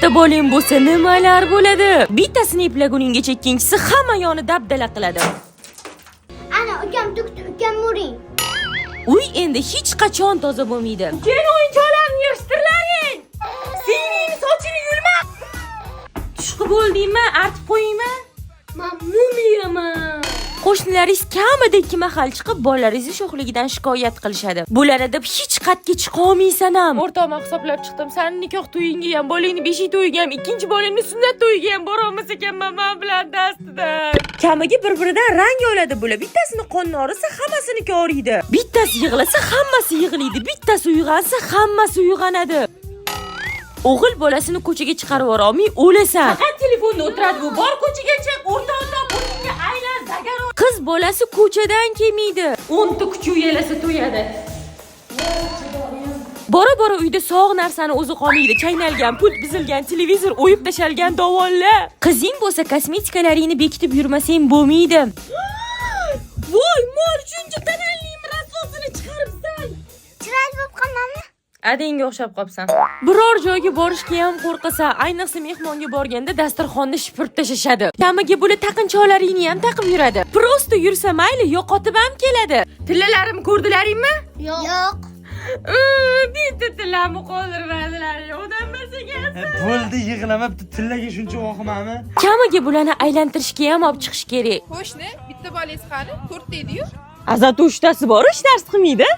To'rtta bolang bo'lsa, nimalar bo'ladi? Bittasini eplaguninggacha ikkinchisi hamma yoni dabdala qiladi. Ana ukam tukdi, ukam uring. Uy endi hech qachon toza bo'lmaydi. Keyin o'yinchoqlarni yig'ishtirlaring. Sening sochini yulma. Tushqi bo'ldingmi? Artib qo'yingmi? Man mumiyaman. Qo'shnilaringiz kamida ikki mahal chiqib, bolalaringizni sho'xligidan shikoyat qilishadi. Bularni deb hech qatga chiqa olmaysan ham. O'rtoqman, hisoblab chiqdim. Sani nikoh to'yingga ham, bolangni beshik to'yiga ham, ikkinchi bolangni sunnat to'yiga ham borolmas ekanman man bilan dastidan. Kamiga bir-biridan rang oladi bular. Bittasini qonni og'risa, hammasiniki og'riydi. Bittasi yig'lasa, hammasi yig'laydi. Bittasi uyg'onsa, hammasi uyg'onadi. O'g'il bolasini ko'chaga chiqarib yuborolmay o'lasan. Faqat telefonda o'tiradi bu. Bor, ko'chaga chiq, o'rtoq top, o'zingga aylan, zagar. Qiz bolasi ko'chadan kelmaydi. 10 ta kuchuk yalasa to'yadi. Bora bora uyda sog' narsani o'zi qolmaydi. Chaynalgan pult, buzilgan televizor, o'yib tashalgan dovonlar. Qizing bo'lsa, kosmetikalaringni bekitib yurmasang bo'lmaydi. Voy, mol, shuncha тональный rasvosini chiqaribsan. Chiroyli bo'lib qolmanmi? Adangga o'xshab qolibsan. Biror joyga borishga ham qo'rqasan. Ayniqsa mehmonga borganda dasturxonni shipirib tashlashadi. Kamiga bular taqinchoqlaringni ham taqib yuradi. Просто yursa mayli, yo'qotib ham keladi. Tillalarimni ko'rdilaringmi? Yo'q. Yo'q. Bitta tillamni qoldirmadilar. Odam ekansan. Bo'ldi, yig'lama, bitta tillaga shuncha vahimami? Kamiga bularni aylantirishga ham olib chiqish kerak. Qo'shni, bitta bolangiz qani? To'rtta ediyu. Azat, uchtasi bor, hech narsa qilmaydi.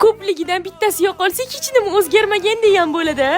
Ko'pligidan bittasi yo'qolsa, hech nima o'zgarmagandek ham bo'ladi.